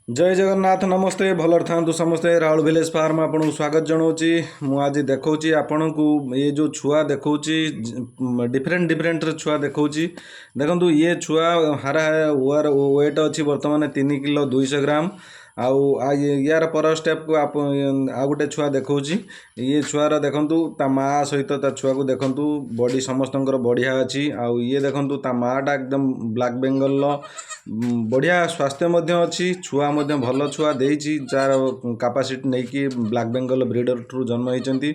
ଜୟ ଜଗନ୍ନାଥ, ନମସ୍ତେ। ଭଲରେ ଥାଆନ୍ତୁ ସମସ୍ତେ। ରାହୁଲ ଭିଲେଜ ଫାର୍ମ ଆପଣଙ୍କୁ ସ୍ୱାଗତ ଜଣାଉଛି। ମୁଁ ଆଜି ଦେଖାଉଛି ଆପଣଙ୍କୁ, ଏ ଯେଉଁ ଛୁଆ ଦେଖାଉଛି, ଡିଫରେଣ୍ଟ ଡିଫରେଣ୍ଟର ଛୁଆ ଦେଖାଉଛି। ଦେଖନ୍ତୁ, ଇଏ ଛୁଆ ହାରା ୱାର ୱେଟ୍ ଅଛି ବର୍ତ୍ତମାନ 3 କିଲୋ 200 ଗ୍ରାମ। ଆଉ ୟାର ପର ଷ୍ଟେପ୍କୁ ଆଉ ଗୋଟେ ଛୁଆ ଦେଖାଉଛି। ଇଏ ଛୁଆର ଦେଖନ୍ତୁ, ତା ମା ସହିତ ତା ଛୁଆକୁ ଦେଖନ୍ତୁ। ବଡି ସମସ୍ତଙ୍କର ବଢ଼ିଆ ଅଛି। ଆଉ ଇଏ ଦେଖନ୍ତୁ, ତା ମାଟା ଏକଦମ ବ୍ଲାକ୍ ବେଙ୍ଗଲର, ବଢ଼ିଆ ସ୍ୱାସ୍ଥ୍ୟ ମଧ୍ୟ ଅଛି। ଛୁଆ ମଧ୍ୟ ଭଲ ଛୁଆ ଦେଇଛି, ଯାହାର କାପାସିଟି ନେଇକି ବ୍ଲାକ୍ ବେଙ୍ଗଲ ବ୍ରିଡ଼ରଠୁ ଜନ୍ମ ହେଇଛନ୍ତି।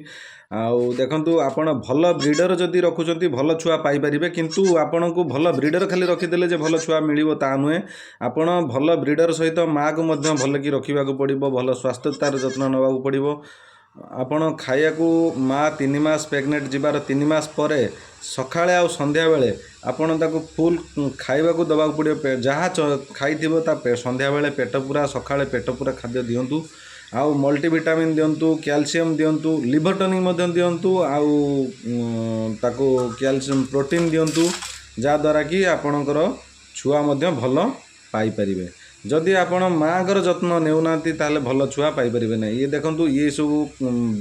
ଆଉ ଦେଖନ୍ତୁ, ଆପଣ ଭଲ ବ୍ରିଡ଼ର ଯଦି ରଖୁଛନ୍ତି, ଭଲ ଛୁଆ ପାଇପାରିବେ। କିନ୍ତୁ ଆପଣଙ୍କୁ ଭଲ ବ୍ରିଡ଼ର ଖାଲି ରଖିଦେଲେ ଯେ ଭଲ ଛୁଆ ମିଳିବ ତା ନୁହେଁ। ଆପଣ ଭଲ ବ୍ରିଡ଼ର ସହିତ ମାଆକୁ ମଧ୍ୟ ଭଲକି ରଖିବାକୁ ପଡ଼ିବ, ଭଲ ସ୍ୱାସ୍ଥ୍ୟ ତାର ଯତ୍ନ ନେବାକୁ ପଡ଼ିବ। ଆପଣ ଖାଇବାକୁ ମା 3 ମାସ ପ୍ରେଗନେଣ୍ଟ ଯିବାର 3 ମାସ ପରେ ସକାଳେ ଆଉ ସନ୍ଧ୍ୟାବେଳେ ଆପଣ ତାକୁ ଫୁଲ୍ ଖାଇବାକୁ ଦେବାକୁ ପଡ଼ିବ। ଯାହା ଖାଇଥିବ ତା ସନ୍ଧ୍ୟାବେଳେ ପେଟ ପୁରା, ସକାଳେ ପେଟ ପୁରା ଖାଦ୍ୟ ଦିଅନ୍ତୁ। ଆଉ ମଲ୍ଟିଭିଟାମିନ୍ ଦିଅନ୍ତୁ, କ୍ୟାଲସିୟମ୍ ଦିଅନ୍ତୁ, ଲିଭର ଟନିକ୍ ମଧ୍ୟ ଦିଅନ୍ତୁ। ଆଉ ତାକୁ କ୍ୟାଲସିୟମ୍, ପ୍ରୋଟିନ୍ ଦିଅନ୍ତୁ, ଯାହାଦ୍ୱାରା କି ଆପଣଙ୍କର ଛୁଆ ମଧ୍ୟ ଭଲ ପାଇପାରିବେ। ଯଦି ଆପଣ ମାଆଙ୍କର ଯତ୍ନ ନେଉନାହାନ୍ତି, ତାହେଲେ ଭଲ ଛୁଆ ପାଇପାରିବେ ନାହିଁ। ଇଏ ଦେଖନ୍ତୁ, ଇଏ ସବୁ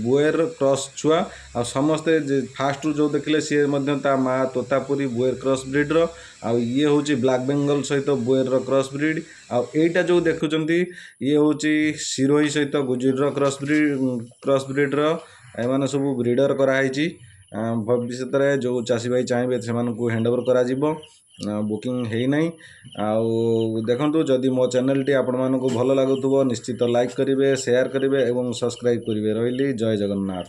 ବୋଏର କ୍ରସ୍ ଛୁଆ। ଆଉ ସମସ୍ତେ ଫାଷ୍ଟରୁ ଯେଉଁ ଦେଖିଲେ, ସିଏ ମଧ୍ୟ ତା ମା ତୋତାପୁରୀ ବୋଏର କ୍ରସ୍ ବ୍ରିଡ଼ର। ଆଉ ଇଏ ହେଉଛି ବ୍ଲାକ୍ ବେଙ୍ଗଲ ସହିତ ବୋଏରର କ୍ରସ୍ ବ୍ରିଡ଼। ଆଉ ଏଇଟା ଯେଉଁ ଦେଖୁଛନ୍ତି, ଇଏ ହେଉଛି ସିରୋହି ସହିତ ଗୁଜୁରୀର କ୍ରସ୍ ବ୍ରିଡ଼ର। ଏମାନେ ସବୁ ବ୍ରିଡ଼ର କରାହେଇଛି। ଭବିଷ୍ୟତରେ ଯେଉଁ ଚାଷୀ ଭାଇ ଚାହିଁବେ, ସେମାନଙ୍କୁ ହ୍ୟାଣ୍ଡ ଓଭର କରାଯିବ। ବୁକିଂ ହେଇନାହିଁ। ଆଉ ଦେଖନ୍ତୁ, ଯଦି ମୋ ଚ୍ୟାନେଲଟି ଆପଣମାନଙ୍କୁ ଭଲ ଲାଗୁଥିବ, ନିଶ୍ଚିତ ଲାଇକ୍ କରିବେ, ସେୟାର କରିବେ ଏବଂ ସବସ୍କ୍ରାଇବ୍ କରିବେ। ରହିଲି, ଜୟ ଜଗନ୍ନାଥ।